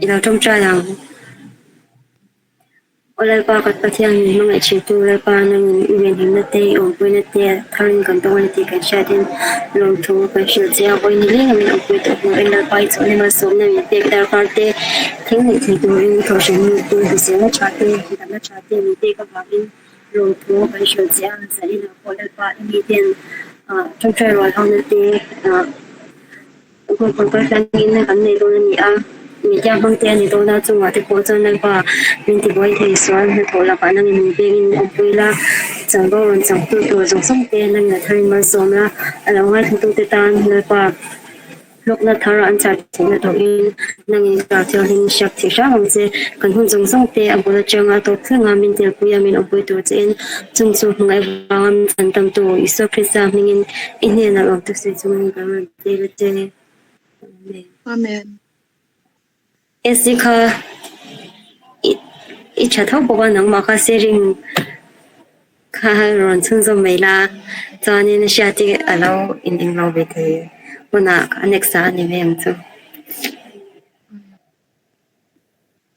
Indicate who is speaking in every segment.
Speaker 1: I lo tawngtai ang. Aw Lalpa kan Pathian min hmangaih thintu Lalpa nangin i venhimna te i awmpuina te tharin kan tawng a ni tih kan hriatin lawmthu kan hrilh che a, vawi ni leng a min awmpui tawh hnuin Lalpa i chawhna malsawmna min pek darkar te thleng leh thei turin thawhhrennu te hriselna tha te damna tha te min pek avangin lawmthu kan hrilh che a, zaninah pawh Lalpa i miten tawngtai rual hona te Kawngpui kaltlangin kan nei dawn a ni a, media hmang te a ni dawn a, chungah te pawh chuan Lalpa min tibuai thei sual hnathawh lakah nangin min pengin min awmpui la, chanvo rawn changtu tur zawng zawng te nangin a tharin malsawm la, a lo ngaithla te tan Lalpa hlawkna thar an chah theihna turin nangin ka thianghlim hriak thei hram ang che, kan hun zawng zawng te a bul atanga tawp thleng a min telpui a min awmpui tur chein chung chu hmangaih vanga min chhan tamtu Isua Krista hmingin i hnenah lawmtu sawi chungin kan rawn
Speaker 2: Amen.
Speaker 1: SC kha i tha tho bawk a nangmah kha sharing kha rawn chhunzawm mai la chuanin hriat hi a lo in englo ve thei hunah a next ah a ni mai ang chu.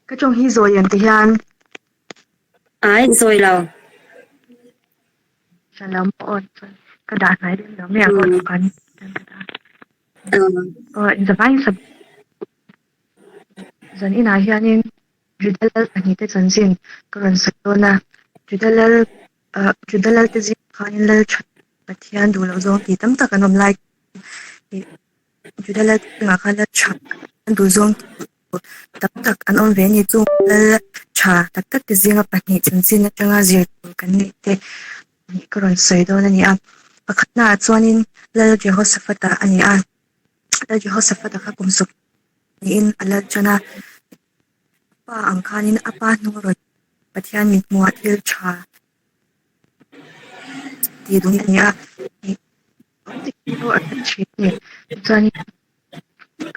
Speaker 2: Ka tawng hi zawi em ti hian.
Speaker 1: Ai zawi lo.
Speaker 2: Shalom aw chuan ka dah hnai lem lo mai ang aw kan ka dah. Aw inzavain sab zan inah hianin Juda lal pahnih te chanchin ka rawn sawi dawn a. Juda lal ah Juda lal te zingah khanin lal tha Pathian duh loh zawng tih tam tak an awm lai Juda lal te zingah khan lal tha an duh zawng tih Tam tak an awm ve a ni. Chung lal tha tak tak te zinga pahnih chanchin atanga zir tur kan neih te ka rawn sawi dawn a ni a. Pakhatnaah chuanin Lal Jehoshaphat-a a ni a. Lal Jehoshaphat-a kha kum sawm niin a lal tan a. A pa ang khanin a pa hnung rawn Pathian mithmuhah thil tha tih duh a ni a. Chuanin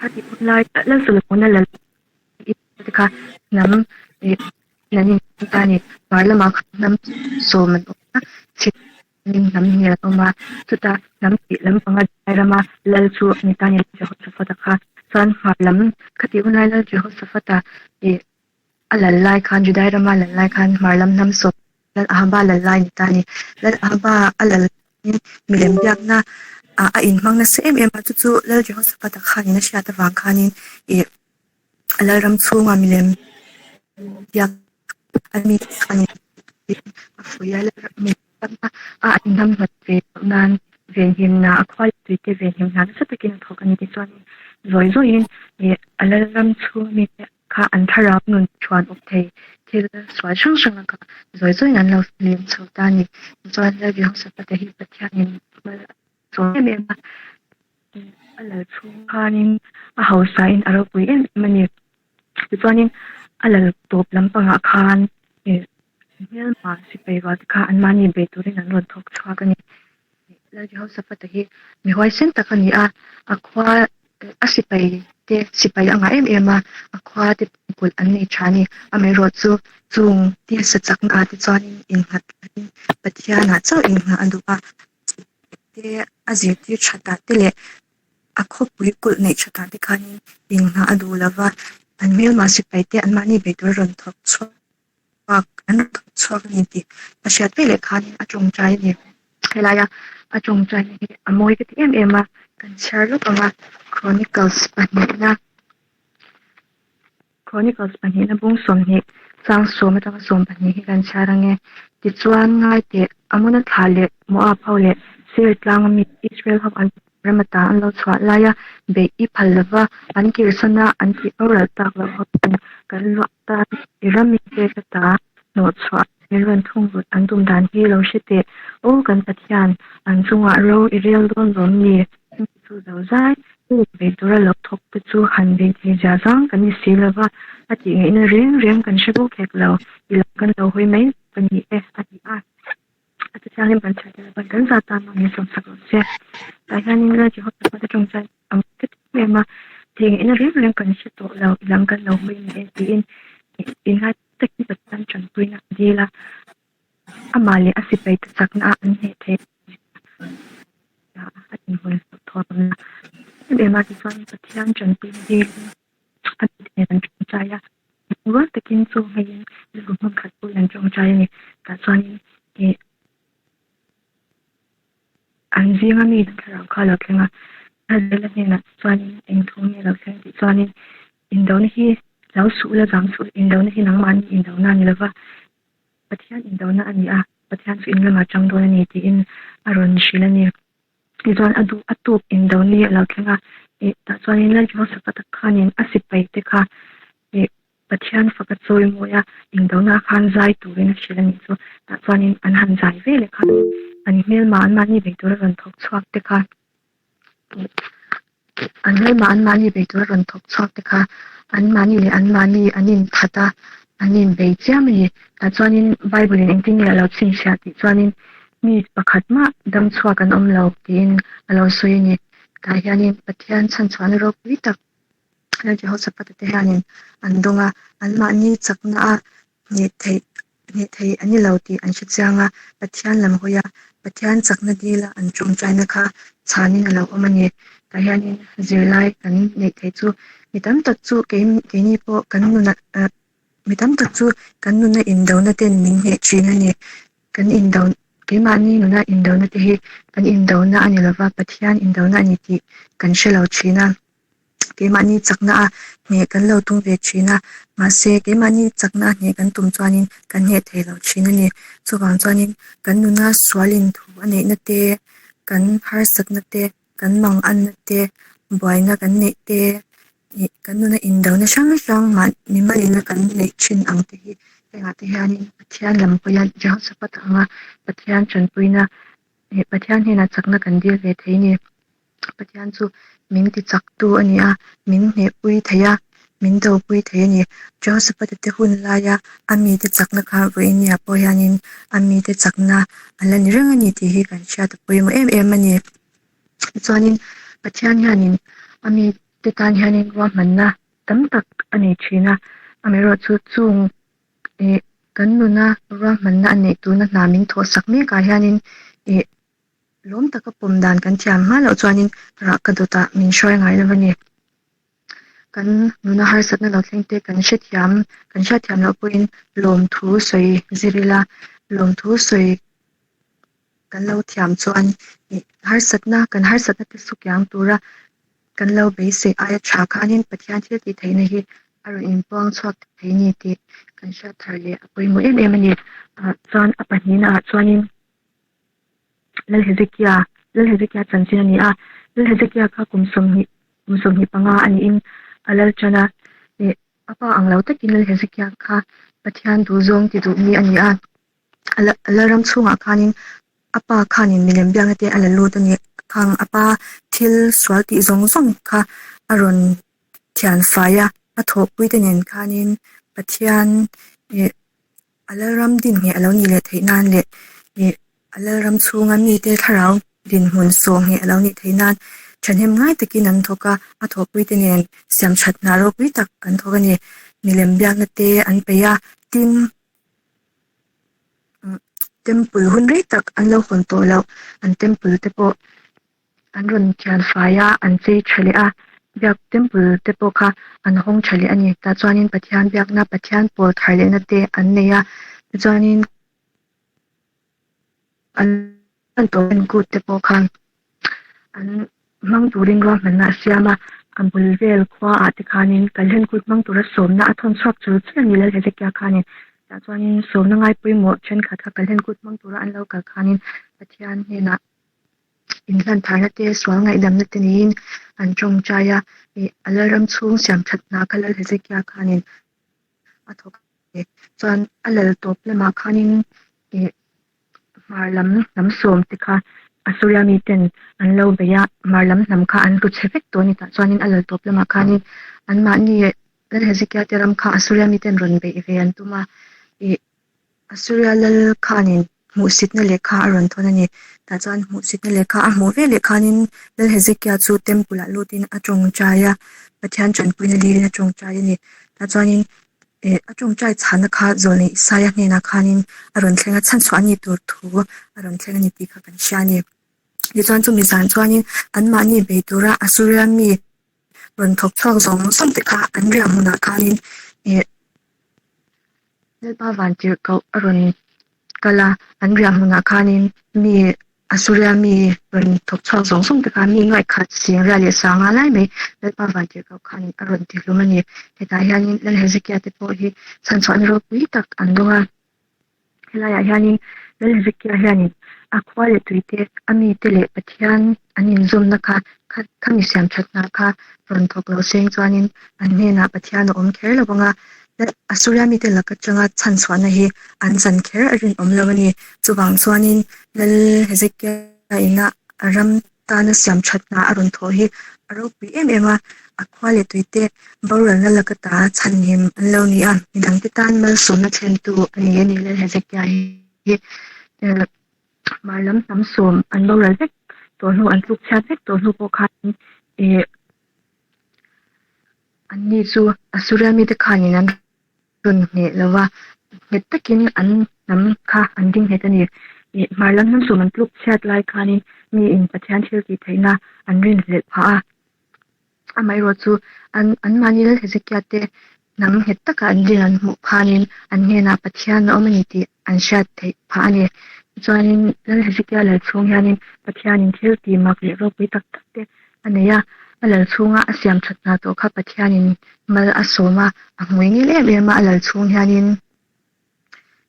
Speaker 2: Kha tih hun lai lal Solomona lal te kha hnam ih an in ta a ni. Hmar lamah khan hnam sawm an awm a, chhim hnam hnih an awm a, chutah hnam tih lampanga Judai rama lal chu a ni ta a ni Jehoshaphat-a kha. Chuan hmar lam kha tih hun lai lal Jehoshaphat-a ih a lal lai khan Judai rama lal lai khan hmar lam hnam sawm lal Ahaba lal lai a ni ta a ni. Lal Ahaba a lal laiin milem biakna ah a inhmang nasa em em a, chu chu Lal Jehoshaphat-a khanin a hriat avang khanin ih a lalram chhunga milem biak a mi khanin a fuih a, milem biakna a inhnamhnawt ve loh nan venhimna a khuai tuite venhimna nasa takin a thawk a ni. Tichuanin zawi zawiin ih a lalram chhunga mite kha an thlarau nun thuan awp thei thil sual hrang hrang a kha zawi zawiin an lo hlim chho ta a ni. Tichuan Lal Jehoshaphat-a hi Pathianin mal a sawm em em a, a lal chhung khanin a hausain a ropui em em a ni. Tichuanin a lal tawp lampangah khan hmelma sipai rual te kha anmahni bei turin an rawn thawk chhuak a ni. Lal Jehoshaphat-a hi mi huaisen tak a ni a, a khua a sipai te sipai a ngah em em a, a khua te kulh an nei tha a ni. Amaherawh chu chung tisa chakna ah te chuanin innghat thlain Pathianah chauh inngah a duh a, sipai te a zirtir thatah te leh a khawpui kulh neih thatah te khanin inngah a duh lova, an hmelma sipai te anmahni bei tura rawn thawk chhuak. bak an rawn thawk chhuak a ni tih a hriat ve leh khanin a tawngtai a ni. Helaia a tawngtai hi a mawi ka ti em em a, kan chhiar lawk ang a, Chronicles pahnihna Chronicles pahnihna bung 20 chang sawm atanga 12 hi kan chhiar ang e. Tichuan ngaiteh Amona thlah leh Moab ho leh Seir tlanga mi Israel ho an Ram ata an lo chhuah laia beih i phal lova an kirsan a an tih boral tak loh ho chuan kan luah tan i ram in pek ata hnawh chhuah min rawn thung rut an tum dan hi lo hre teh. Aw kan Pathian, an chungah ro i rel dawn lawm ni? Mi chu zo zai, i leh bei tura lo thawk te chu han bei thei zia zang kan ni si lova, a tih ngaihna reng reng kan hre bawk hek lo, i lam kan lo hawi mai ka ni e, a ti a. A ti thianghlim kan chhiar tel ban kan zat tan mah min sawmsak lo che. Tah hianin Lal Jehovah te tawngtai ang ka ti em em a, thei ngaihna reng reng kan hre tawh lo, i lam kan lo hawi ni e tiin inlai takin Pathian tanpuina a dil a, amah leh a sipai te chakna a an hneh theih a inhmun hlauhthawn em em a, tichuan Pathian tanpuina dilin a mite nen an tawngtai. ṭawngṭai a, rual takin chu hmeiin rilru hmun khat pawhin an ṭawngṭai a ni. Tah chuanin ih an zinga mi thlarau kha a lo thleng a, Azela hnenah chuanin eng thu nge a lo thleng tih chuanin indona hi lo suh ula zam suh ula, indona hi nangmahni indona a ni lova, Pathian indona a ni a, Pathian chu in lamah ṭang dawn a ni tiin a rawn hrilh a ni. Tichuan a duh a tuk indoni a lo thleng a, ih tah chuanin Lal Jehoshaphat-a khanin a sipai te kha ih Pathian faka chawi mawi a, indona khan zai turin a hrilh a nih chu. Tah chuanin an han zai ve leh khan an hmelma anmahni bei tura rawn thawk chhuak te kha ih an hmelma anmahni bei tura rawn thawk chhuak te kha anmahni leh anmahni an inthat a, an inbei chiam a ni. Tah chuanin Bible in engtin nge a lo chhinchhiah tih chuanin Mi pakhat mah dam chhuak an awm lo tiin a lo sawi a ni. Tah hianin Pathian chhanchhuahna ropui tak Lal Jehoshaphat-a te hianin an dawng a, anmahni chakna a hneh theih hneh thei a ni lo tih an hre chiang a, Pathian lam hawi a, Pathian chakna dila an tawngtaina kha chhanin a lo awm a ni. Tah hianin zirlai kan neih theih chu mi tam tak chu kei keini pawh kan nunah mi tam tak chu kan nuna indona ten min hneh thin a ni. Kan indo, keimahni nuna indona te hi kan indona a ni lova, Pathian indona a ni tih kan hre lo thin a. Keimahni chakna a hneh kan lo tum ve thin a, mahse keimahni chakna a hneh kan tum chuanin kan hneh thei lo thin a ni. Chuvang chuanin kan nuna sual inthu a neihna te, kan harsatna te, kan manganna te, buaina kan neih te, ih kan nuna indona hrang hrang mah ni maina kan neih thin ang te hi hengah te hianin Pathian lam pawia Jehoshaphat anga Pathian tanpuina ih Pathian hnenah chakna kan dil ve thei a ni. Pathian chu min ti chak tu a ni a, min hnehpui thei a, min dopui thei a ni. Jehoshaphat-a te hun laia a mite chakna kha vawiin pawh hianin a mite chakna a la ni reng a ni tih hi kan hriat a pawimawh em em a ni. Tichuanin Pathian hianin a mite tan hianin ruahmanna tam tak a nei thin a, amaherawhchu chung ih kan nuna ruahmanna a neih tuna hna min thawhsak mekah hianin ih lawm taka pawm dan kan thiam hma loh chuanin rah ka dawtah min hruai ngai lo a ni. Kan nuna harsatna lo thleng te kan hrethiam kan hriatthiam loh pawhin lawmthu sawi zir ila lawmthu sawi Kan lo thiam chuan ih harsatna kan harsatna te su kiang tura kan lo beisei aia tha khanin Pathian thil tih theihna hi a rawn inpuang chhuak thei ni tih kan hriat thar leh a pawimawh em em a ni. Ah chuan a pahnihna ah chuanin Lal Hezekia Lal Hezekia chanchin a ni a, Lal Hezekia kha kum 20 kum 25 a niin a lal tan a, ih a pa ang lo takin Lal Hezekia kha Pathian duhzawng ti duh mi a ni a. A lalram chhungah khanin a pa khanin milem biakna te a la lut a ni. Khang a pa thil sual tih zawng zawng kha a rawn thian fai a, a thawhpui te nen khanin Pathian ih a lalram din ngheh a lo nih leh theih nan leh ih a lalram chhunga mite thlarau dinhmun sawh ngheh a lo nih theih nan thahnem ngai takin an thawk a, a thawhpui te nen siam that hna ropui tak an thawk a ni. Milem biakna te an peih a, tin. Temple hun rei tak an lo hawn tawh loh an temple te pawh an rawn thian fai a an chei tha leh a biak temple te pawh kha an hawng tha leh a ni tah chuanin Pathian biakna Pathian pawl thar lehna te an nei a tichuanin an kut te pawh khan an hmang turin ruahmanna a siam a, a bul vel khua ah te khanin Kalhen kut hmang tura sawmna a thawn chhuak chul chul a ni Lal Hezekia khanin tah chuanin sawmna ngai pawimawh thenkhat kha Kalhen kut hmang tura an lo kal khanin Pathian hnenah inhlan tharna te sual ngaihdamna te niin an tawngtai a, ih a Lalram chhung siam that hna kha Lal Hezekia khanin a thawk a ni. Chuan a lal tawp lamah khanin ih Hmar lam hnam sawm te kha Assuria mi ten an lo bei a, hmar lam hnam kha an tlu chhe vek tawh a ni. Tah chuanin a lal tawp lamah khanin anmahni Lal Hezekia te ram kha Assuria mi ten rawn beih ve an tum a, ih Assuria lal khanin hmuhsitna lehkha a rawn thawn a ni. Tah chuan hmuhsitna lehkha a hmuh veleh khanin Lal Hezekia chu temple ah lutin a tawngtai a, Pathian tanpuina lirin a tawngtai a ni. Tah chuanin Eh, a tawngtai chhana kha Zawlnei Isaia hnenah khanin a rawn thleng a, chhanchhuah a nih tur thu a rawn thleng a ni tih kha kan hria a ni. Tichuan chumi zan chuanin anmahni bei tura Assuria mi rawn thawk chhuak zawng zawng te kha an riah hmunah khanin. Ih Lalpa Vantirhkoh a rawn kal a, an riah hmunah khanin mi Asuria mi rawn thawk chhuak zawng zawng te kha mi ngaihkhat Singria leh Sanga lai mai Lalpa Vantirhkoh khanin a rawn tihlum a ni. Hetah hianin Lal Hezekia te pawh hi chhanchhuahna ropui tak an dawng a. Helaiah hianin Lal Hezekia hianin a khua leh tuite, a mite leh Pathian an inzawmna kha khami siam thatna kha rawn thawk lo seng chuanin an hnenah Pathian a awm kher lo vang a, Asuria mite lak atanga chhanchhuahna hi an chan kher a rinawm lo a ni. Chuvang chuanin Lal Hezekia ina a ram tana siam that hna a rawn thawh hi a ropui em em a, a khua leh tuite boralna laka ta chhanhim an lo ni a, midangte tan malsawmna thlentu a ni a ni Lal Hezekia hi hmar lam hnam sawm an boral vek tawh hnu an tluk chhiat vek tawh hnu pawh khan ih anni chu Asuria mite khanin an rawn hneh lo va, nghet takin an hnam kha an ding nghet a ni. Ih, hmar lam hnam sawm an tluk chhiat lai khanin miin Pathian thil tih theihna an rinhlelh phah a. Amaherawh chu an anmahni Lal Hezekia te hnam nghet taka an din an hmuh khanin an hnenah Pathian a awm a ni tih an hriat theih phah a ni. Tichuanin Lal Hezekia lal chhung hianin Pathianin thil tih mak leh ropui tak tak te a nei a, a lal chhunga a siam that hna tawh kha Pathianin mal a sawm a, a hmui ngil em em a, a lal chhung hianin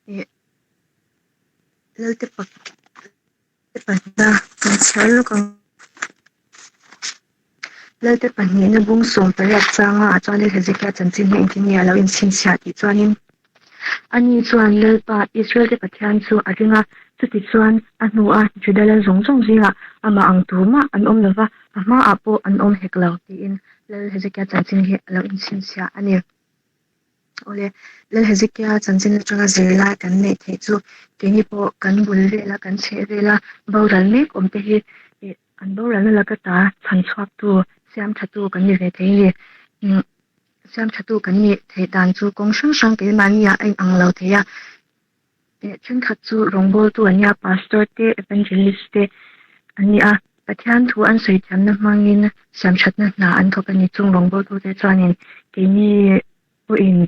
Speaker 2: ih Lalte pak te pahnihna kan chhiar lawk ang. Lalte pahnihna bung 18 changa ah chuan Lal Hezekia chanchin hi engtin nge a lo inchhinchhiah tih chuanin Ani chuan Lalpa, Israel-te Pathian chu a ring a, chutichuan a hnua Juda lal zawng zawng zingah amah ang tumah an awm lo va, a hmaah pawh an awm hek lo, tiin Lal Hezekia chanchin hi a lo inchhinchhiah a ni. Awle, Lal Hezekia chanchin atanga zirlai kan neih theih chu keini pawh kan bul vela kan chheh vela boral mek awm te hi an boralna laka ta chhan chhuaktu, siam thatu kan ni ve thei a ni. Siam thatu kan nih theih dan chu kawng hrang hrang keimahniah a inang lo thei a. Thenkhat chu rawngbawltu an nia, pastor te, evangelist te an ni a. Pathian thu an sawi thiamna hmangin siam thatna hna an thawk a ni. Chung rawngbawltute chuanin keini pawhin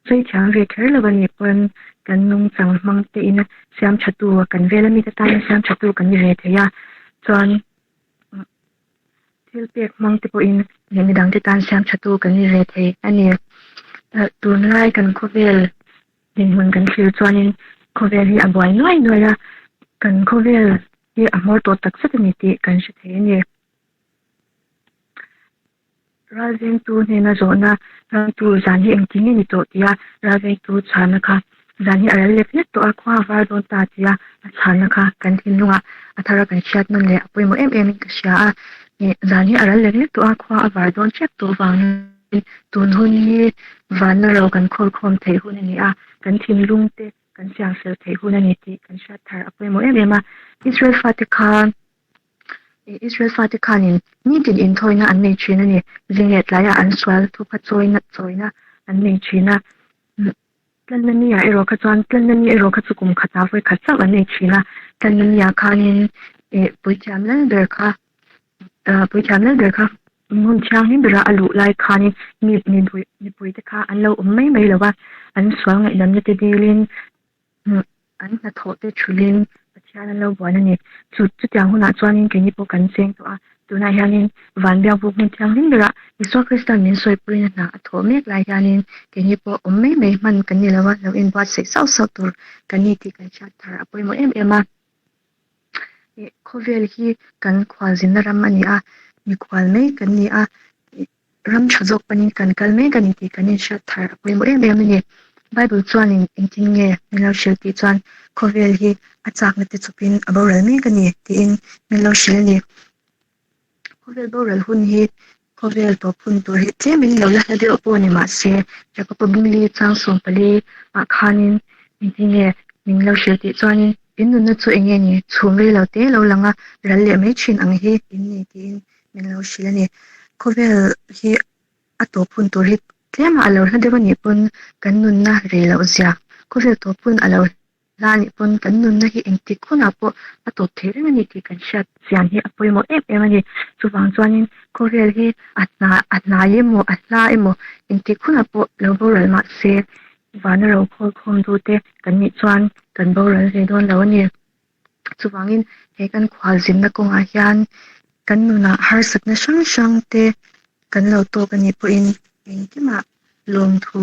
Speaker 2: sawi thiam ve kher lo a nih pawn kan nungchang hmang tein siam thatu kan vela mite tana siam thatu kan ni ve thei a. Chuan Thil pek hmang te pawhin leh midangte tan siam thatu kan ni ve thei a ni. Tunlai kan khawvel dinhmun kan thlir chuanin khawvel hi a buai nuai nuai a, kan khawvel hi a hmawr tawh tak zet a ni tih kan hre thei a ni. Ralvengtu hnena zawhna ramtu zan hi engtin nge ni tawh tia ralvengtu chhana kha zan hi a ral lek lek tawh a, khua a var dawn ta tia a chhana kha kan thinlungah a thara kan hriat nawn leh a pawimawh em em in ka hria a. Zan hi a ral lek lek tawh a, khua a var dawn hrep tawh vangin tun hun hi vanna ro kan khawlkhawm theih hun a ni a, kan thinlung te kan siamfel theih hun a ni tih kan hriat thar a pawimawh em em a. Israel fate kha Israel fate khanin nitin inthawina an nei thin a ni. Zing leh tlaiah an sual thupha chawina chawina an nei thin a. Tlanna ni-ah erawh kha chuan tlanna ni erawh kha chu kum khatah vawi khat chauh an nei thin a. Tlanna ni-ah khanin ih puithiam lal ber kha ah puithiam lal ber kha hmun thianghlim bera a luh lai khanin mi mipui mipuite kha an lo awm mai mai lo va, an sual ngaihdamna te dilin An hnathawh te thulhin Pathian an lo buan a ni. Chu chutiang hunah chuanin keini pawh kan cheng tawh a, tunah hianin van biakbuk hmun thianghlim berah Isua Krista'n min sawipuina hna a thawh mek lai hianin keini pawh awm mai mai hman kan ni lo a, lo inbuatsaih sauh sauh tur kan ni tih kan hriat thar a pawimawh em em a. Khawvel hi kan khualzinna ram a ni a, mikhual mai kan ni a. Ram tha zawk panin kan kal mek a ni tih kan inhriat thar a pawimawh em em a ni. Bible chuanin engtin nge min lo hrilh tih chuan khawvel hi a chakna te chawpin a boral mek a ni tiin min lo hrilh a ni. Khawvel boral hun hi khawvel tawp hun tur hi tlemin lo la hla deuh pawh a ni mahse Jakob-a bungli chang 14 ah khanin engtin nge min lo hrilh tih chuanin in nunna chu eng nge ni chhum rei lo te lo lang a ral leh mai thin ang hi in ni tiin min lo hrilh a ni. Khawvel hi a tawp hun tur hi tlem a lo hla deuh a nih pawn kan nunna rei loh zia khawvel tawp hun a lo. Hla nih pawn kan nunna hi engtik hunah pawh a tawp thei reng a ni tih kan hriat chian hi a pawimawh em em a ni. Chuvang chuanin khawvel hi a hna a hnai emaw a hla emaw engtik hunah pawh lo boral mah se vana ro khawl khawm dute kan nih chuan kan boral ve dawn lo a ni. Chuvangin he kan khualzinna kawngah hian kan nunah harsatna hrang hrang te kan lo tawk a nih pawhin engkimah lawmthu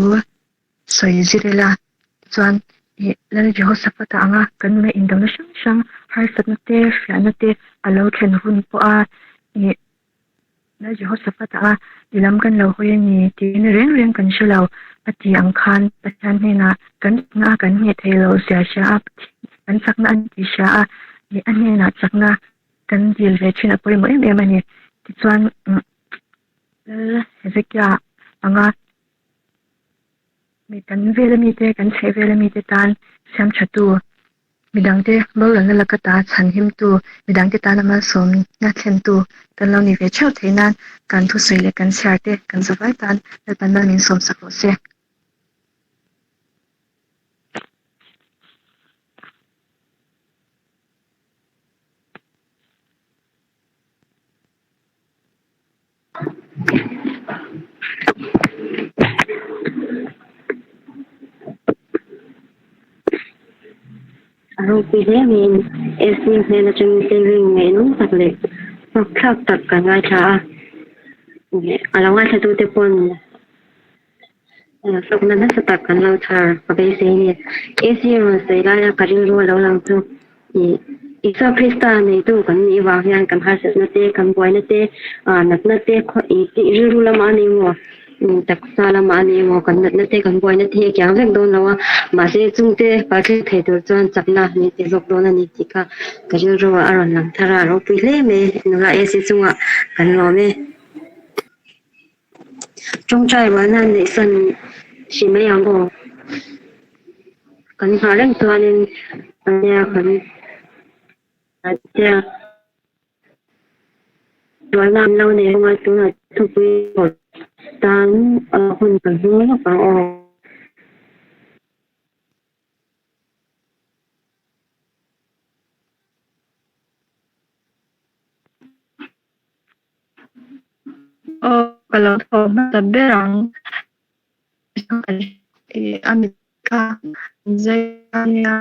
Speaker 2: sawi zir ila. Tichuan ih Lal Jehoshaphat-a anga kan nuna indona hrang hrang harsatna te hriatna te a lo thlen hun pawha ih Lal Jehoshaphat-a anga i lam kan lo hawi a ni tiin reng reng kan hre lo a ti ang khan Pathian hnenah kan chakna a kan ngheh thei lo zia hria a, kan chakna a ni tih hria a ih a hnenah chakna kan dil ve thin a pawimawh em em a ni. Tichuan Lal Hezekia anga Mi kan vela mite, kan chheh vela mite tan siamthatu, midangte boralna laka ta chhanhimtu, midangte tana malsawmna thlentu kan lo ni ve theuh theih nan kan thusawi leh kan chhiar te kan zavai tan Lalpan mal min sawmsak rawh se.
Speaker 1: A ropui hle maiin AC hmel atangin sharing ngaihnawm tak leh hnawkthlak tak kan ngaithla a, a lo ngaithlatute pawn hlawkna nasa tak kan lo chhar ka beisei a ni. AC rawn sawi laia ka rilru a lo lang chu ih Isua Krista neitu kan nih vang hian kan harsatna te, kan buaina te, natna te ih tih rilru lamah a ni maw, taksa lamah a ni maw kan natna te kan buaina te hi a kiang vek dawn lo a, mahse chungte palthleng thei tur chuan chakna min ti zawk dawn a ni tih kha ka rilru ah a rawn lang thar a, a ropui hle mai nula AC chungah kan lawm e. Tawngtai rualna an neih san hrih mai ang aw. Kan nghah reng chuanin ania kan tia rualna an lo nei anga tunah thupui tan hun kan hmang lawk ang aw.
Speaker 3: Aw ka lo thaw hmasa ber ang a mit kha zai ania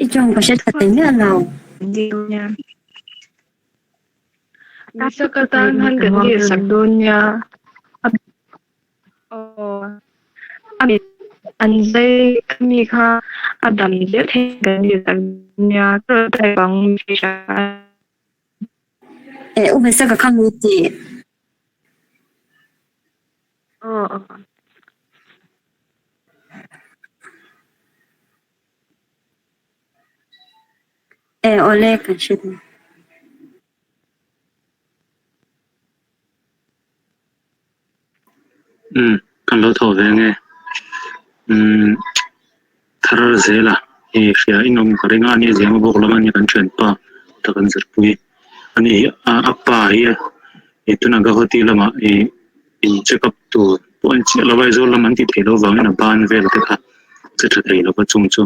Speaker 1: I tawng ka hre tha thei miah lo.
Speaker 3: Misa ka tan han kan dil sak dawn nia. Aw a mit an zai mi kha a dam zel thei kan dil sak dawn nia. Ka rawn type ang mi hria.
Speaker 1: Eh u Misa ka khang u tih.
Speaker 3: Aw aw.
Speaker 1: Eh awle kan hre dawn.
Speaker 4: Umm kan lo thaw ve nge umm thar zela i hria in awm ka ring a ani zema bawk lam ani kan thianpa ta kan zirpui ani hi a pa hi i tuna Guwahati lamah i in check up tur pawh a ni chiah lo a Aizawl lam an tih theih loh avangin a ban vel te kha che tha thei lo va chung chu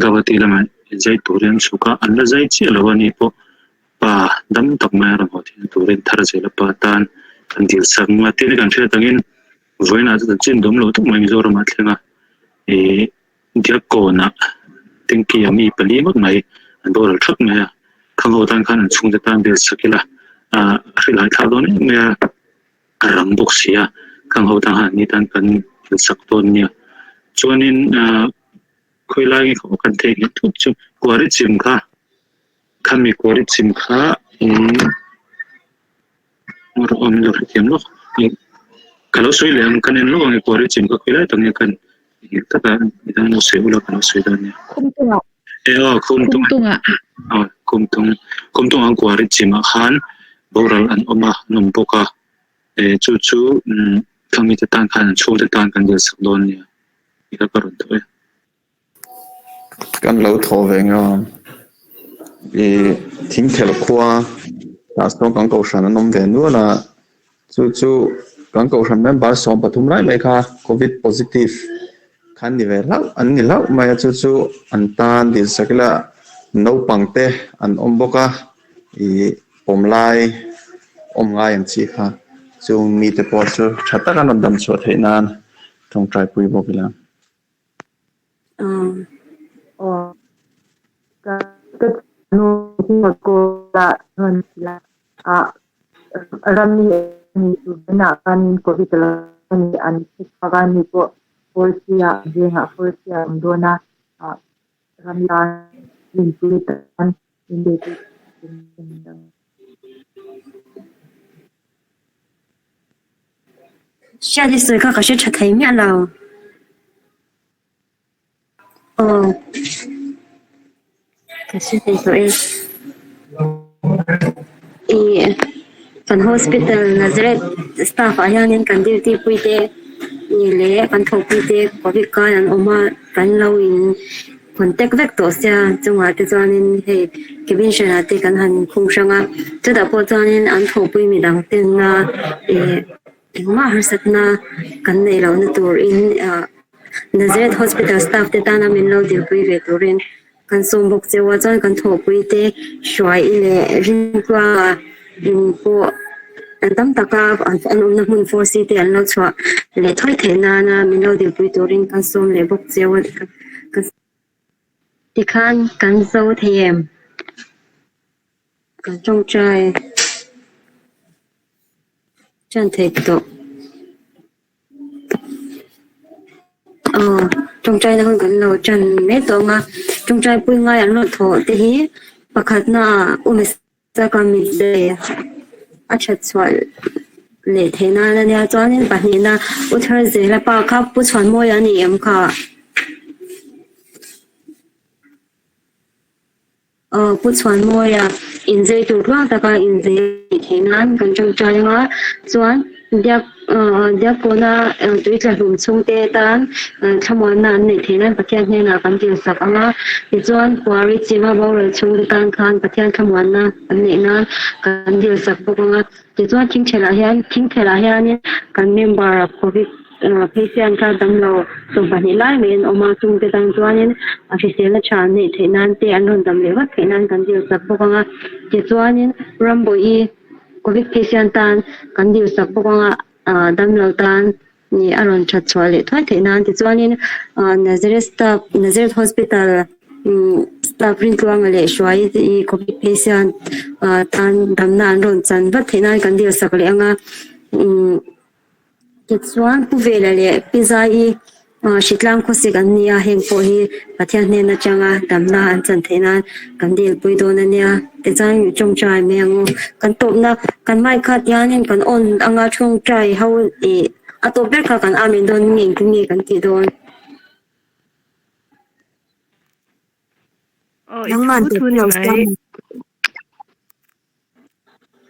Speaker 4: Guwahati lamah zai turin an chhuk a an la zai chiah lo a ni pawh pa dam tak mai a rawn haw theihna turin thar zela pa tan kan dil sak ang a tin kan hriat angin vawiinah chuan chin dawm lo tak mai Mizoramah a thleng a ih Diakkawnah tanky a mi pali ngawt mai an boral thap mai a khang ho tan khan an chhungte tan dil sak ila ah a hrilhai thlak dawn em mai a a rang bawk si a khang ho tan khan an ni tan kan dil sak dawn nia chuanin ah khawilai nge kha kan theihnghilh thut chu kuari chim kha. Khami kuari chim kha awm lo hrethiam lawk ka lo sawi leh ang kan en lawk ang e kuari chim kha khawilai tak nge kan nghilh tak a midang lo sawi ula ka lo sawi dawn nia.
Speaker 5: Khumtung ah.
Speaker 4: E aw khumtung
Speaker 5: ah.
Speaker 4: Aw khumtung khumtung ang kuari chim ah khan boral an awm a an awm bawk a e chu chu khami te tan khan an chhungte tan kan dil sak dawn nia tih kha ka rawn thawh e.
Speaker 5: Kan lo thaw ve nge aw. I Thingthel khua tah sawn kan kohhran an awm ve nual a, chu chu kan kohhran member 13 lai mai kha covid positive kha an ni ve hlauh an ni hlauh mai a, chu chu an tan dil sak ila naupang te an awm bawk a, i pawm lai awm ngai ang chi kha chung mite pawh chu tha taka an rawn dam chhuah theih nan tawngtai pui bawk ila.
Speaker 1: Hriat i sawi kha ka hre tha thei miah lo. Aw ka hre thei tawh e. I kan hospital Nazareth staff ah hianin kan duty pui te ni leh kan thawhpui te covid kai an awm a kan lo in contact vek tawh sia chungah te chuanin hei cabin hranah te kan han khung hrang a chutah pawh chuanin an thawhpui midang ten a ih engmah harsatna kan neih lohna turin ah Nazareth hospital staff te tana min lo dilpui ve turin kan sawm bawk cheu a chuan kan thawhpui te hruai i leh rintlua in pawh an tam taka an awmna hmun four c te an lo chhuah leh thawi theih nana min lo dilpui turin kan sawm leh bawk cheu a tikhan kan zo thei em kan tawngtai tan thei tawh. Aw tawngtaina hun kan lo tan mai tawh ang a, tawngtai pui ngai an rawn thawh te hi pakhatna ah u Mesaka mit leh a that chhuah leh theih nan a nia chuanin pahnihna u thar zela pa kha Pu Chhuanmawia a ni em kha? Aw Pu Chhuanmawia inzei tur tluang taka inzei theih nan kan tawngtai ang a, chuan Diak Diakpawna tui tla hlum chhungte tan thlamuanna an neih theih nan Pathian hnenah kan dilsak ang a, tichuan Kuari chima boral chhungte tan khan Pathian thlamuanna an neih nan kan dilsak bawk ang a, tichuan thingthelah hian thingthelah hianin kan member covid Patient kha damlo 12 lai mai an awm a, chungte tan chuanin a hriselna tha an neih theih nan te an rawn dam leh vat theih nan kan dil sak bawk ang a. Tichuanin Rambawi Covid patient tan kan dil sak bawk ang a, damlo tan nih a rawn that chhuah leh thuai theih nan. Tichuanin Nazareth staff Nazareth Hospital staff Rintluanga leh Hruai Covid patient tan damna an rawn chan vat theih nan kan dil sak leh ang a. Tichuan, Pu Vela leh Pi Zaii hritlang khawsik an ni a, heng pawh hi Pathian hnen atanga damna an chan theih nan kan dilpui dawn a nia. Tichuan, tawngtai mai ang u. Kan tawpna kan mic kha tihianin kan on anga tawngtai ho ih a tawp ber kha kan amen dawn nge engtin nge kan tih dawn.
Speaker 3: Aw, i
Speaker 6: Nangman
Speaker 3: thu thu
Speaker 6: tawp
Speaker 3: ni
Speaker 6: lo
Speaker 3: mai.
Speaker 6: siam.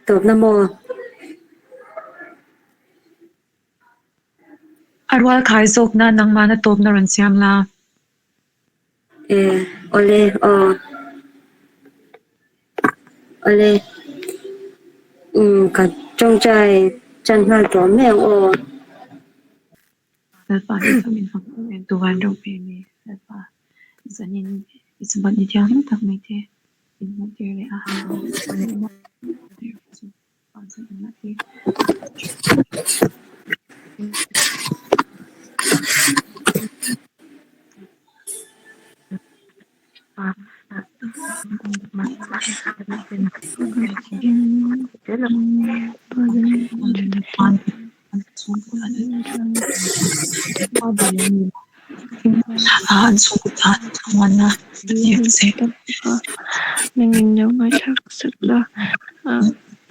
Speaker 1: Tawpna maw?
Speaker 7: A rual khai zawk na nangmahna tawpna rawn siam la.
Speaker 1: E, awle, aw. Awle. Um, ka tawngtai tan nghal tawh mai ang aw.
Speaker 7: Lalpa hi chu min fak em em tu van ropui a ni. Lalpa zanin i chawbat ni thianghlim tak mai te min hmuh tir leh a.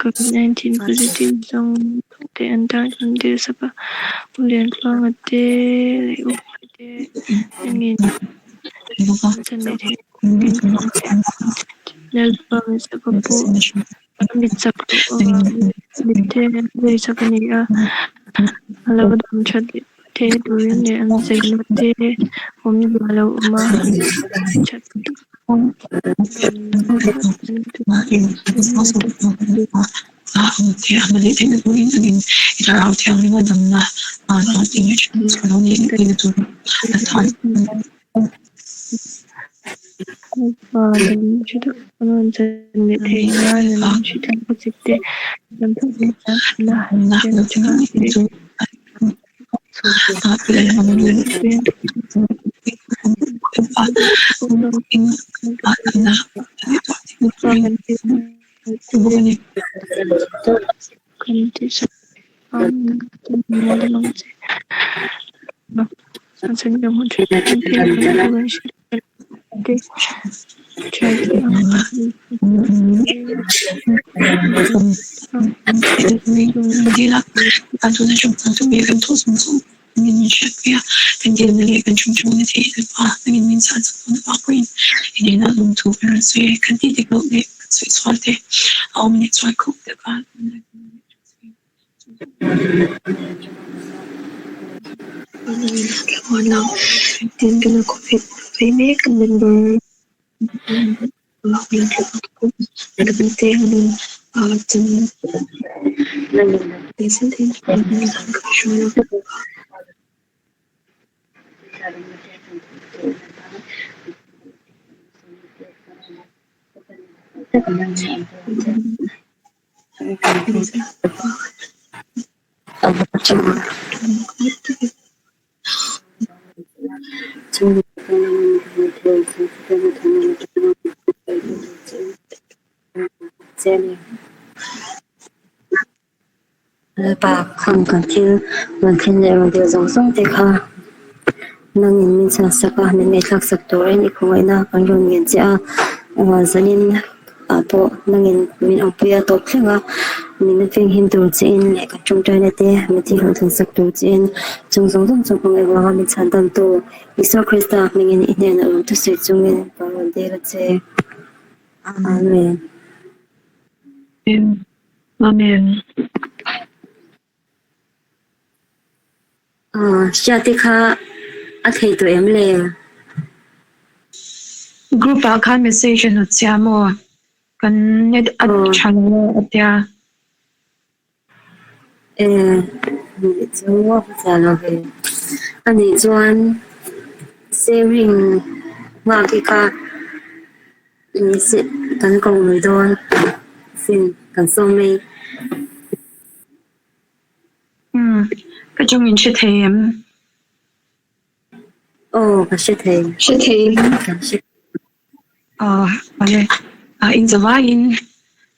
Speaker 3: Covid-19 positive zawng te an tan kan dil sak a, U Liantluanga te leh U Puii te engin an chan leh theih Lalpa Mesaka pawh a mit chak loh avangin mit te an zai sak a ni a, a lo dam that leh. Theih turin leh an cheina te awmzia lo awm a, tha tak
Speaker 1: Lalpa khang kan thil rawn thlen leh rawn dil zawng zawng te kha nangin min chhan sak a, min ngaihthlak sak turin i khawngaihna kan rawn ngen che a, zanin ah pawh nangin min awmpui a tawp thleng a, min venghim tur che in leh kan tawngtaina te min thil rawn thlen sak tur che in chung zawng zawng chu hmangaih vanga min chhan dan tu Isua Krista hmingin i hnenah rawn thusawi chungin kan rawn dil a che. Amen.
Speaker 7: Amen.
Speaker 1: Aw, Hriati kha a thei tawh em le?
Speaker 7: Group ah khan message a hnawt chiah maw? Kan net a tha lo a tia.
Speaker 1: E, nih chu a va zia lo ve. Anih chuan sharing nghak hi kha kan ko mai dawn sin kan sawm mai.
Speaker 7: Umm, ka chung in hre thei em?
Speaker 1: Aw, ka hre thei.
Speaker 7: Hre thei. Aw, awle. Ah, in zavaiin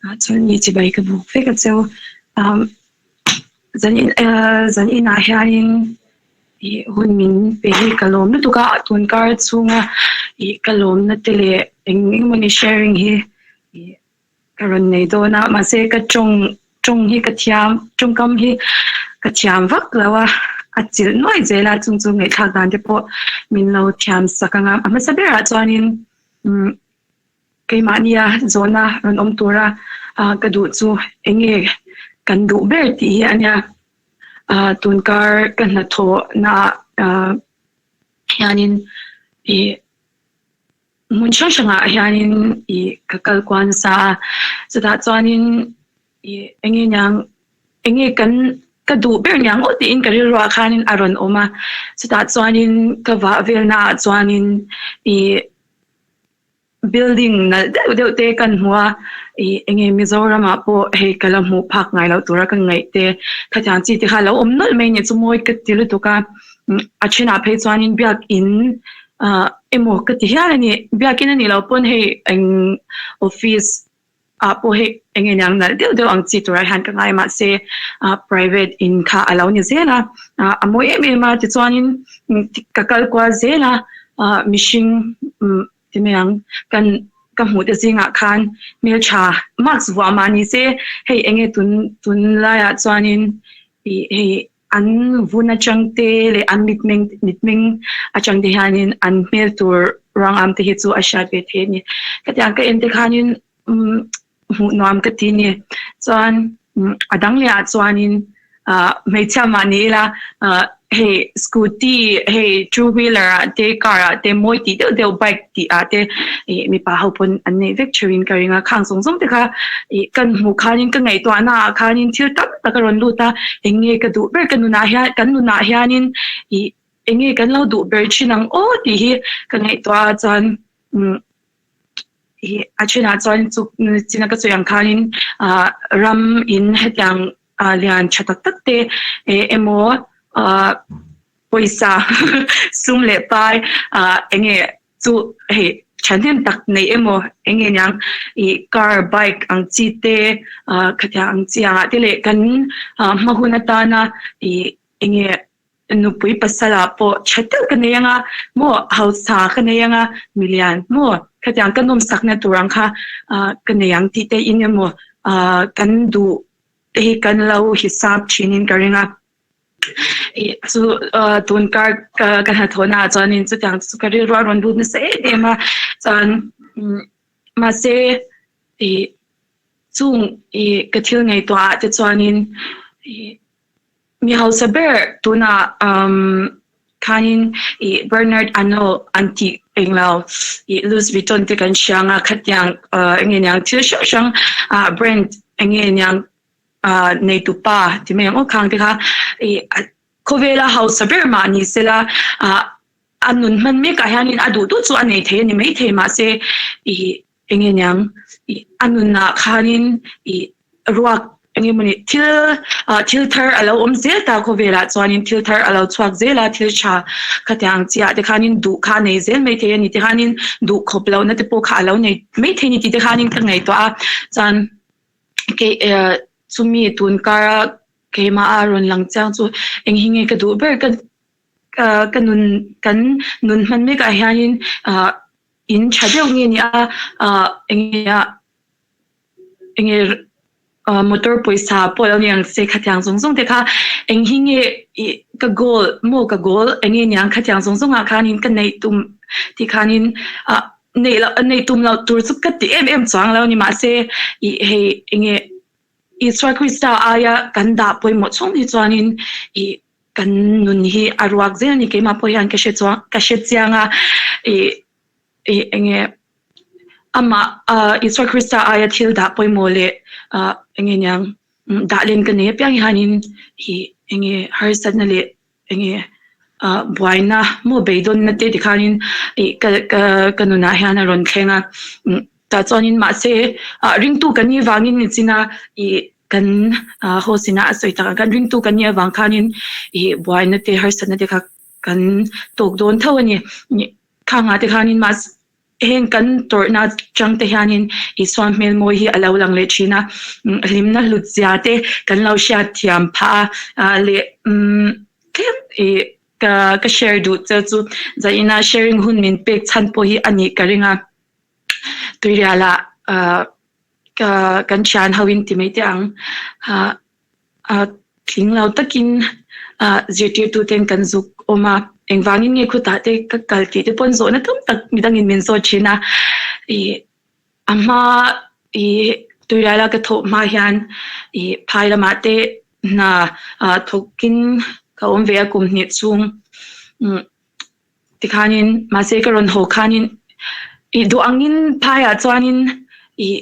Speaker 7: ah chuan mi chibai ka buk vek a cheu. Um, zan in eh zan inah hianin ih hun min pe hi ka lawm lutuk a, tun kar chhunga ih ka lawmna te leh eng engmawni sharing hi ih Ka rawn nei dawn a, mahse ka tawng tawng hi ka thiam tawngkam hi ka thiam vak lo a, a chilh nuai zel a, chung chu ngaihthlak dan te pawh min lo thiam sak ang a, a hmasa berah chuanin umm keimahnia zawhna rawn awm tura ah ka duh chu eng nge kan duh ber tih hi a nia, ah tunkar ka hnathawhnaah ah hianin ih. Hmun hrang hrangah hianin ih ka kal kual nasa a, chutah chuanin ih eng nge niang eng nge kan ka duh ber niang aw tiin ka rilruah khanin a rawn awm a, chutah chuanin ka vah velnaah chuanin ih building nalh deuh deuh te kan hmu a, ih eng nge Mizoramah pawh hei ka la hmuh phak ngai loh tura ka ngaih te khatiang chi te kha a lo awm nawlh mai a nih chu mawi ka ti lutuk a, a thenah phei chuanin biakin Ah emaw ka ti hial a ni. Biakin a nih loh pawn hei eng office ah pawh hei eng nge niang nalh deuh deuh ang chi turah hian ka ngai mahse ah private in kha a lo ni zel a, ah a mawi em em a tichuanin ka kal kual zel a, ah mihring umm ti mai ang kan ka hmuh te zingah khan hmeltha mask vuah mah ni se hei eng nge tun tunlaiah chuanin ih hei An vun atang te leh an mitmeng mitmeng atang te hianin an hmel tur ruang am te hi chu a hriat ve thei a ni. Khatiang ka en te khanin umm hmuh nuam ka ti a ni. Chuan a dang leh ah chuanin Hmeichhia mah ni ila hei scooty hei two wheeler ah te car ah te mawi tih deuh deuh bike tih ah te ih mipa ho pawn an neih vek theuhin ka ring a, khang zawng zawng te kha ih kan hmuh khanin ka ngaihtuahna ah khanin thil tam tak a rawn lut a, eng nge ka duh ber ka nunah hian kan nunah hianin ih eng nge kan lo duh ber thin ang aw tih hi ka ngaihtuah a chuan umm ih a thenah chuan chu china ka sawi ang khanin ah ram in hetiang ah lian tha tak tak te eh emaw ah pawisa sum leh pai ah eng nge chu hei thahnem tak neih emaw eng nge niang ih car bike ang chi te ah khatiang ang chi angah te leh kan ah hma hun atana ih eng nge Nupui pasal ah pawh tha deuh ka nei anga maw hausa ka nei anga milian maw khatiang ka nawmsakna tur ang kha ka nei ang tih te in emaw kan duh te hi kan lo hisap thin in ka ring a. Chu tun kar ka hnathawhna ah chuanin chutiang chu ka rilru a rawn lut nasa em em a chuan mahse ih chung ih ka thil ngaihtuah ah te chuanin ih Mi hausa ber tunah umm khanin ih Bernard Arnault an tih englo ih Louis Vuitton te kan hria anga khatiang ahh enge niang thil hrang hrang ah brand enge niang ah neitu pa ti mai ang aw khang te kha ih khawvela hausa ber mah ni sela ah a nun hman mek ah hianin a duh duh chu a nei thei a ni maithei mahse ih Enge niang ih a nunah khanin ih ruak enge mawni thil ah thil thar a lo awm zel ta khawvelah chuanin thil thar a lo chhuak zel a thil tha khatiang chiah te khanin duh kha a nei zel maithei a ni te khanin duh khawp lohna te pawh kha a lo nei maithei a ni tih te khanin ka ngaihtuah a chuan kei eh chumi tun kara keimah a rawn lang chiang chu eng hi nge ka duh ber ka ka nun kan nun hman mek ah hianin ah. In tha deuh nge ni a ah enge a enge ah motor pawisa pawh lo ni ang che khatiang zawng zawng te kha eng hi nge ih ka goal maw ka goal enge niang khatiang zawng zawng ah khanin ka neih tum tih khanin ah neih loh neih tum loh tur chu ka ti em em chuang lo ni mahse ih hei enge Isua Krista aia kan dah pawimawh chhung hi chuanin ih Kan nun hi a ruak zel a ni keimah pawh hian ka hre chuang ka hre chiang a ih ih enge amah ah Isua Krista aia thil dah pawimawh leh ah enge niang dah len ka nei apiang hianin ih enge harsatna leh enge ah buaina maw beidawnna te tikhanin ih ka ka ka nunah hian a rawn thleng a tah chuanin mahse ah ringtu kan nih vangin nichina ih Kan host ina a sawi tak ang khan ringtu kan nih avang khanin ih buaina te harsatna te kha kan tawk dawn tho a ni. Khangah te khanin mahse heng kan tawrhna chang te hianin Isua hmel mawi hi a lo lang leh thin a, hlimna hlut zia te kan lo hriat thiam phah a leh tlem ih ka ka share duh che chu zaina sharing hun min pek chhan pawh hi a nih ka ring a, tuirialah ah. Ka kan thian ho in ti mai teh ang. Ah ah tling lo takin ah zirtirtu ten kan zuk awm a, engvangin nge khutah te ka kal tih te pawn zawhna tam tak midangin min zawt thin a. Ih a hma ih tuiriala ka thawh hma hian ih phai lamah te hna ah thawkin ka awm ve a kum hnih chhung umm Tikhanin mahse ka rawn haw khanin ih duh angin phaiah chuanin ih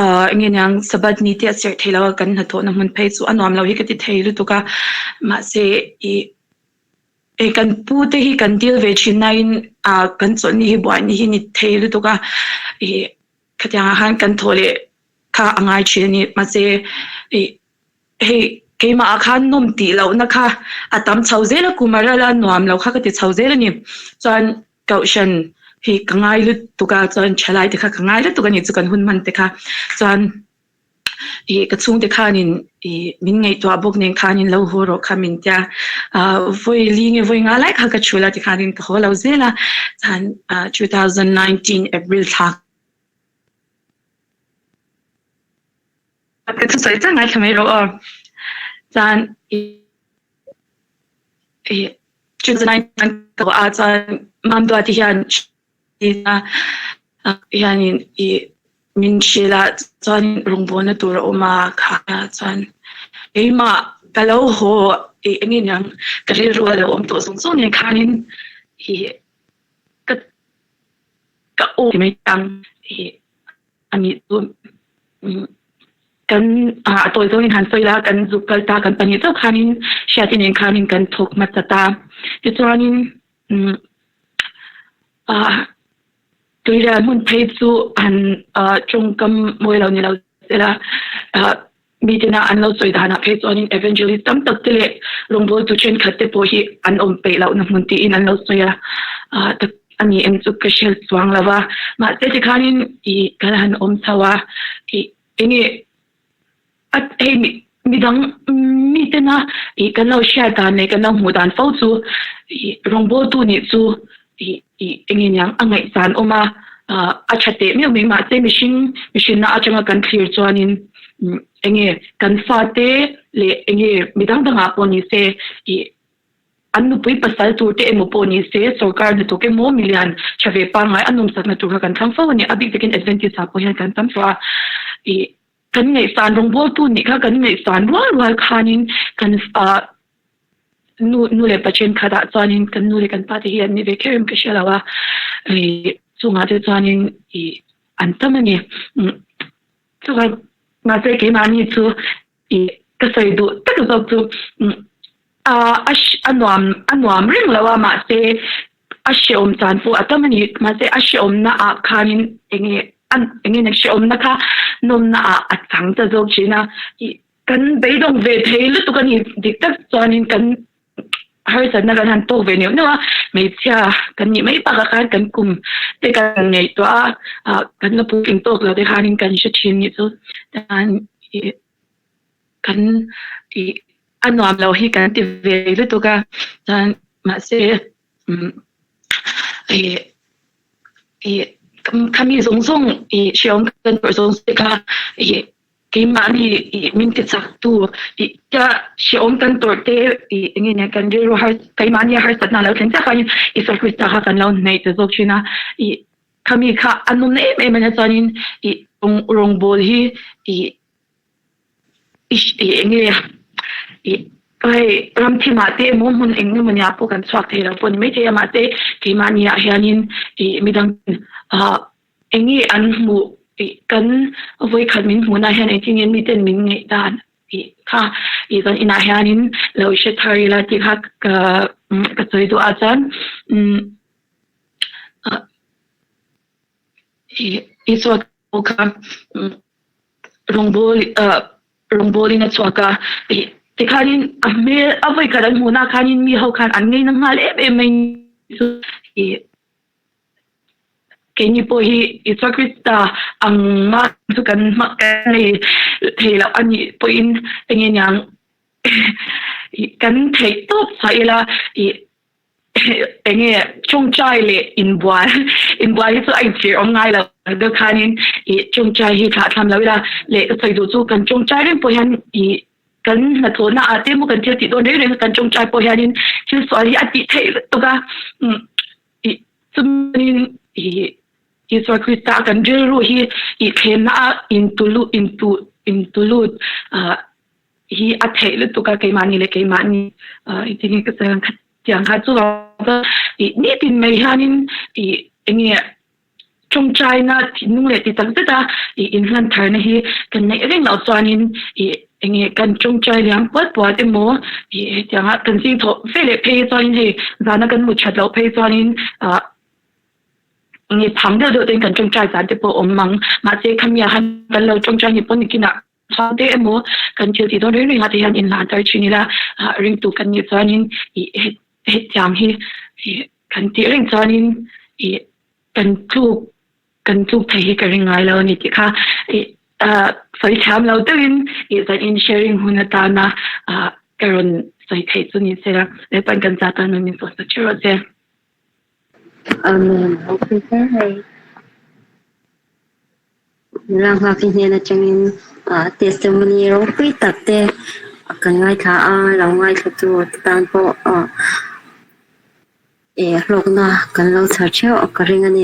Speaker 7: ah eng nge niang Sabbath ni te a serh thei lo a kan hnathawhna hmun phei chu a nuam lo hi ka ti thei lutuk a mahse ih eh kan pu te hi kan dil ve thin nain ah kan chawlhni hi buaini hi ni thei lutuk a ih khatiangah khan kan thawh leh kha a ngai thin a ni mahse ih Hei keimah ah khan nawm tih lohna kha a tam chho zel a, kum a ral a nuam lo kha ka ti chho zel a ni. Chuan kohhran hi ka ngai lutuk a, chuan thalai te kha ka ngai lutuk a ni chu kan hun hman te kha. Chuan ih ka chhungte khanin ih min ngaihtuah bawk nen khanin lo haw rawh kha min tia, ah vawi li nge vawi nga lai kha ka chhul a tikhanin ka haw lo zel a, chuan ah 2019 April thla Ka thusawi chiah ngaithla mai rawh aw. Chuan ih 2009 ka a chuan Mamduati hian hianin ih. Min hrilh a chuan rawngbawlna tur a awm a kha chuan keimah ka lo haw ih eng nge niang ka rilru a lo awm tawh zawng zawng nen khanin ih ka ka aw ti mai ang ih a nih chu kan ah a tawi zawngin han sawi la kan zuk kal ta kan pahnih chauh khanin hriati nen khanin kan thawk hmasa ta tichuanin umm ah. Tuirial hmun phei chu han tawngkam mawi lo ni lo sela, mitina an lo sawi danah phei chuanin evangelist tam tak te leh rawngbawltu thenkhat te pawh hi an awm peih lohna hmun tiin an lo sawi a, tak a ni em chu ka hre chuang lo va. Mahse tikhanin ih kan han awm chho a, ih enge A hei midang mitena ih kan lo hriat dan leh kan lo hmuh dan fo chu ih rawngbawltu nih chu ih ih eng nge niang a ngaihsan awm a, ah a tha teh meuh mai mahse mihring mihrinna atanga kan thlir chuanin eng nge kan fate leh eng nge midang dangah pawh ni se ih An nupui pasal tur te emaw pawh ni se, sorkar hnathawk emaw milian tha ve pangngai a nawmsakna tur kha kan thlang fo a ni. A bik takin Adventist ah pawh hian kan tam tawh a. Ih kan ngaihsan rawngbawltu nih kha kan ngaihsan rual rual khanin kan ah nu nu leh pa thenkhatah chuanin kan nu leh kan pa te hi an ni ve kher em ka hre lo a. Ih chungah te chuanin ih an tam a ni. Chuvang mahse keimahni chu I ka sawi duh tak zawk chu a a nuam a nuam reng lo a mahse a hrehawm chan pawh a tam a ni mahse a hrehawmna ah khanin eng nge eng nge hrehawmna kha nawmna ah a chang ta zawk thin a i kan beidawng ve thei lutuk a ni dik tak chuanin kan harsatna kan han tawk ve neuh neuh a, hmeichhia kan nih mai bakah khan kan kum te kan ngaihtuah a, ah kan la puitling tawk lo te khanin kan hre thin nih chu tan ih kan ih a nuam lo hi kan ti ve lutuk a, chuan mahse umm ih ih khami zawng zawng ih hreawm kan tawrh zawng te kha ih Keimahni ih min ti chak tu ih tia hrehawm kan tawrh te ih eng nge nia kan rilru har keimahni a harsatna a lo thlen chiah khanin Isua Krista kha kan lo hnaih ta zawk thin a, ih khami kha a nawmna em em ania chuanin ih rawngbawl hi ih ih eng nge ih hei ramthimah te emaw hmun eng emaw nia pawh kan chhuak thei lo pawh a ni maithei a mahse keimahni ah hianin ih midang ah Eng nge an hmuh tih kan vawikhat min hmuhna hian engtin nge miten min ngaih dan tih kha ih kan inah hianin lo hre thar ila tih kha ka ka sawi duh ah chuan umm ih Isua pawh kha rawngbawl ah rawngbawlin a chhuak a ih tikhanin a hmel a vawikhat an hmuhna khanin mi ho khan an ngaina nghal em em mai chu ih. Keini pawh hi Isua Krista ang mah chu kan hma kan nei thei loh a nih pawhin eng nge niang kan theih tawp chhuah ila ih eng nge tawngtai leh inbual inbual hi chu a inchhir awm ngai lo deuh khanin ih tawngtai hi thlah thlam lo ila leh ka sawi duh chu kan tawngtai reng pawh hian ih kan hnathawhna ah te emaw kan thil tih dawn reng reng kan tawngtai pawh hianin thil sual hi a tih theih lutuk a Ih chumin ih Isua Krista kan rilru hi ih thlenna a intulu intu intulut ah hi a theih lutuk a keimahni leh keimahni ah engtin nge ka sawi ang kha tiang kha chu ih nitin mai hianin ih eng nge Tawngtaina thinlung leh ti tak zet a ih inhlan tharna hi kan neih reng loh chuanin ih eng nge kan tawngtai liam puat puat emaw ih hetianga kan zing thawh ve leh phei chuanin hei zana kan mut that loh phei chuanin ah eng nge phang deuh deuh tein kan tawngtai zan te pawh a awm ang. Mahse khami ah khan kan lo tawngtai ni pawh nikinah chhuang te emaw kan thil tih dawn reng reng ah te hian inhlan thar thin ila ah ringtu kan nih chuanin ih hetiang hi ih kan tih reng chuanin ih Kan tluk kan tluk thei hi ka ring ngai lo a ni tih kha ih ah sawi thiam lo deuhin ih zan in sharing hun atana ah ka rawn sawi theih chu ni se la Lalpan kan zat tan min sawi sak ṭheuh rawh che.
Speaker 1: Amen. Ropui ber hei. Nula nghak hi hnen atangin ah testimony ropui tak te kan ngaithla a, lo ngaithla tu te tan pawh ah Eh hlawkna kan lo chhar theuh ka ring a ni.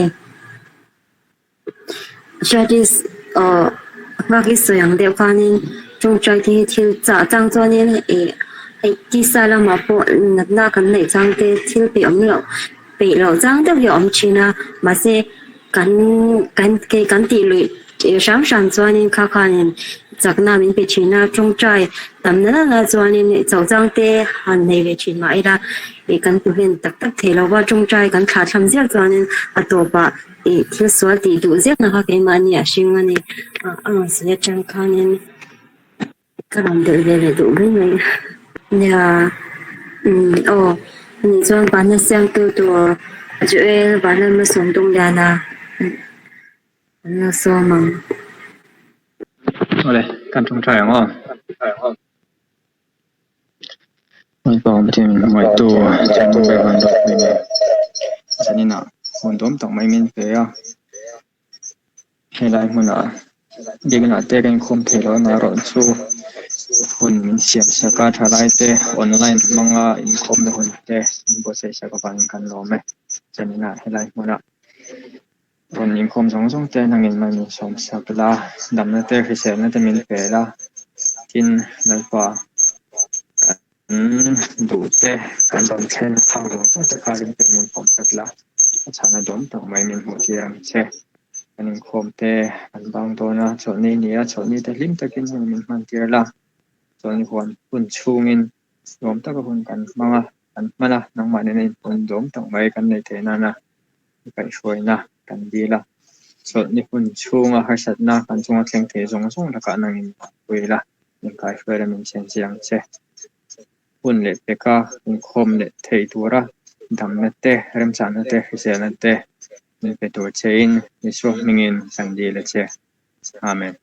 Speaker 1: Shadis Aw nghak i sawi ang deuh khanin tawngtai te hi thil chah chang chuanin ih hei tisa lamah pawh natna kan neih chang te thil peih awm loh peih loh chang deuh hi a awm thin a mahse kan kan kei kan tih luih hram hram chuanin kha khanin chakna min pe thin a tawngtai tam na na chuanin chauh chang te han nei ve thin mah ila ih kan ti hlen tak tak thei lo va tawngtai kan thlah thlam ziah chuanin a tawpah. Ih thil sual tih duh zet na kha keimahni a hring a ni. A rawn sawi atang khanin ka rawn delh ve leh duh mai mai. Nia, umm aw anih chuan Vanna siamtu tur Joel Vanlalma Sawmdungliana an lo sawm ang.
Speaker 6: Awle, kan tawngtai ang aw. Lalpa Pathian min hmangaihtu Chhungkaw ber van ropui nen zaninah hun dawm tak mai min pe a, helai hmunah biakina te kan inkhawm thei lo amaherawh chu hun min siam sak a, thalai te online hmanga inkhawmna hun te min buatsaih sak avangin kan lawm e. Zaninah helai hmunah rawn inkhawm zawng zawng te nangin mai min sawm sak la, damna te hriselna te min pe la, tin Lalpa kan duh te kan rawn thlen phak zawng zawng te kha ring te min pawm sak la, a chhana dawm tak mai min hmuh tir ang che. Kan inkhawm te kan bang dawn a, chawlhni ni a, chawlhni te hlim takin hun min hman tir la, chawlhni huan hun chhungin nuam taka hun kan hmang a, kan hman a, nangmah nena inpawm dawm tak mai kan neih theih nana kaihhruaina kan dil a, chawlhni hun chhunga harsatna kan chunga thleng thei zawng zawng lakah nangin pui la, inkaihhruai la min chhenchhe ang che. Hun leh peka inkhawm leh thei tura damna te, remchahna te, hriselna te min pe tur chein Isua hmingin kan dil a che. Amen.